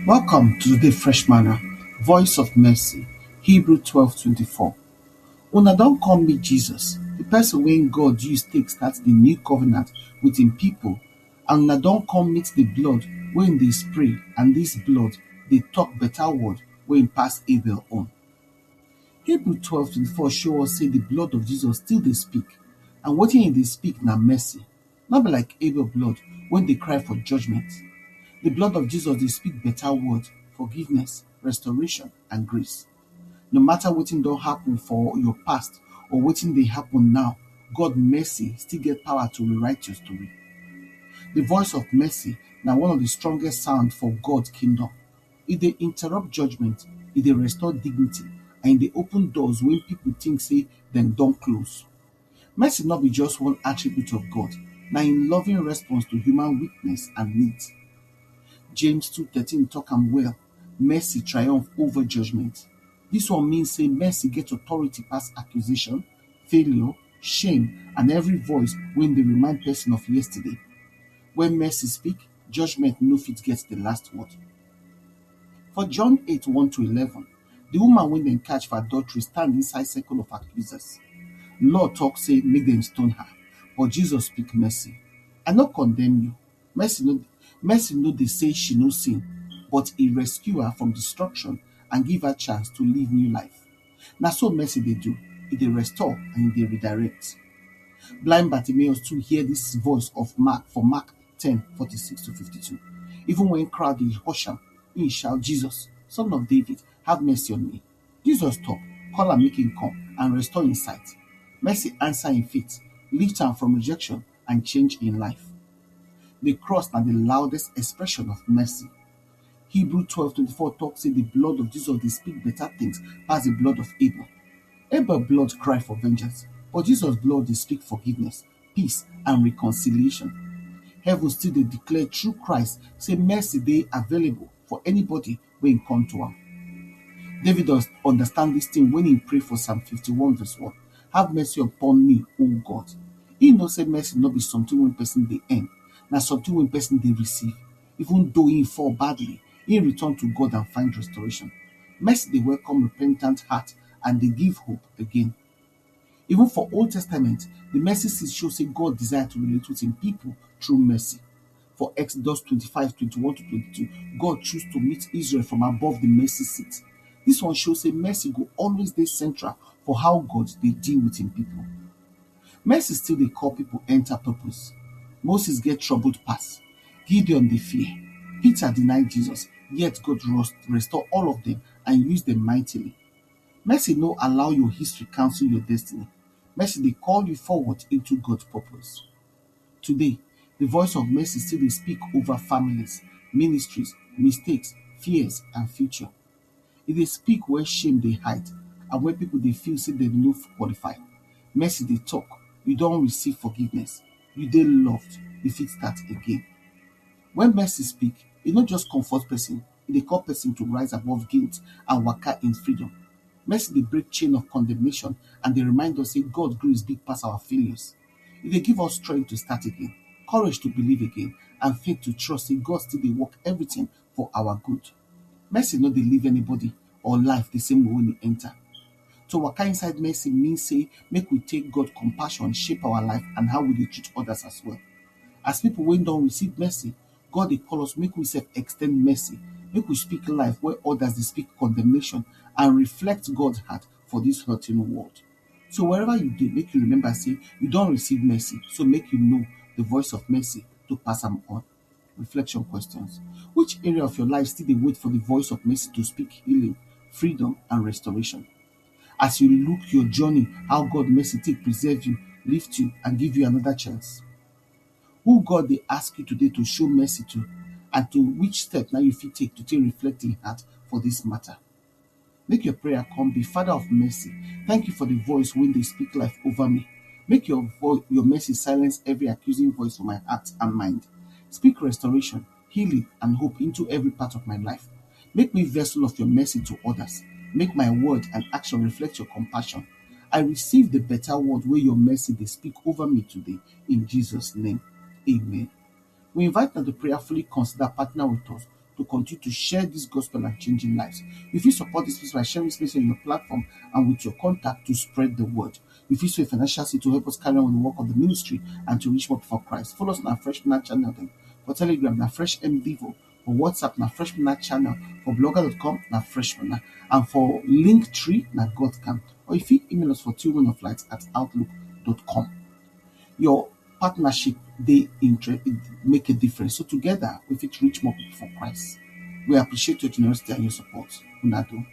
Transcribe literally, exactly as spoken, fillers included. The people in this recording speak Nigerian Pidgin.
Welcome to the Fresh Manna, Voice of Mercy, Hebrew twelve twenty-four. Una don come meet Jesus, the person wey God use take start the new covenant with him people, and una don come meet the blood wey dey spray, and this blood dey talk better word wey pass Abel own. Hebrew twelve twenty-four show us say the blood of Jesus still dey speak, and wetin e dey speak na mercy. No be like Abel blood wey dey cry for judgment. The blood of Jesus dey speak better word, forgiveness, restoration, and grace. No matter wetin don happen for your past or wetin dey happen now, God mercy still get power to rewrite your story. The voice of mercy na one of the strongest sound for God kingdom. E dey interrupt judgment, e dey restore dignity, and e dey open doors wey people think say dem don close. Mercy no be just one attribute of God, na im loving response to human weakness and need. James two thirteen talk am well, mercy triumph over judgment. This one mean say mercy get authority pass accusation, failure, shame, and every voice wey dey remind person of yesterday. When mercy speak, judgment no fit get the last word. For John eight one to eleven, the woman wey dem catch for adultery stand inside circle of accusers. Law talk say make dem stone her, but Jesus speak mercy. I no condemn you. Mercy no, mercy no dey say she no sin, but e rescue her from destruction and give her chance to live new life. Na so mercy dey do, e dey restore and e dey redirect. Blind Bartimaeus too hear this voice of Mark for Mark ten forty-six to fifty-two. Even when crowd dey hush am, he shout, "Jesus, son of David, have mercy on me." Jesus stop, call am make him come and restore him sight. Mercy answer him faith, lift am from rejection and change him life. The cross na the loudest expression of mercy. Hebrew twelve twenty-four talk say the blood of Jesus dey speak better things pass the blood of Abel. Abel blood cry for vengeance, but Jesus blood dey speak forgiveness, peace, and reconciliation. Heaven still dey declare through Christ say mercy dey available for anybody wey come to am. David does understand this thing when he pray for Psalm fifty-one verse one. "Have mercy upon me, O God." He know say mercy no be something wey person dey earn, na something wey person dey receive. Even though he fall badly, he return to God and find restoration. Mercy dey welcome repentant heart and dey give hope again. Even for Old Testament, the mercy seat show say God desire to relate with him people through mercy. For Exodus twenty-five twenty-one to twenty-two, God choose to meet Israel from above the mercy seat. This one show say mercy go always dey central for how God dey deal with him people. Mercy still dey call people enter purpose. Moses get troubled pass. Gideon dey fear. Peter deny Jesus, yet God rest-, restore all of them and use them mightily. Mercy no allow your history cancel your destiny. Mercy dey call you forward into God's purpose. Today, the voice of mercy still dey speak over families, ministries, mistakes, fears, and future. E dey speak where shame dey hide and where people dey feel say dem no qualify. Mercy dey talk, "You don receive forgiveness. You dey loved. You fit start again." When mercy speak, e no just comfort person, e dey call person to rise above guilt and waka in freedom. Mercy dey break chain of condemnation and dey remind us say God grace big pass our failures. E dey give us strength to start again, courage to believe again, and faith to trust say God still dey work everything for our good. Mercy no dey leave anybody or life the same way when e enter. To waka inside mercy mean say make we take God compassion shape our life and how we dey treat others as well. As people wey don receive mercy, God dey call us make we sef extend mercy, make we speak life where others dey speak condemnation, and reflect God heart for this hurting world. So wherever you dey, make you remember say you don receive mercy, so make you know the voice of mercy to pass am on. Reflection questions. Which area of your life still dey wait for the voice of mercy to speak healing, freedom, and restoration? As you look your journey, how God mercy take preserve you, lift you, and give you another chance? Who God dey ask you today to show mercy to, and to which step now you fit take to take reflect in heart for this matter? Make your prayer come be, "Father of mercy, thank you for the voice when they speak life over me. Make your vo-, your mercy silence every accusing voice for my heart and mind. Speak restoration, healing, and hope into every part of my life. Make me vessel of your mercy to others. Make my word and action reflect your compassion. I receive the better word where your mercy they speak over me today in Jesus' name. Amen." We invite you to prayerfully consider partner with us to continue to share this gospel and changing lives. You fit support this place by sharing this message on your platform and with your contact to spread the word. You fit sow a financial seed to help us carry on with the work of the ministry and to reach more people for Christ. Follow us on our Fresh Manna channel dem. For Telegram na Fresh M Vivo, for WhatsApp na Fresh Manna channel, for blogger dot com na Fresh Manna, and for Linktree na God Camp. Or you fit email us for two women of light at outlook dot com. Your partnership dey inter- make a difference. So together we fit reach more people for Christ. We appreciate your generosity and your support. Una do.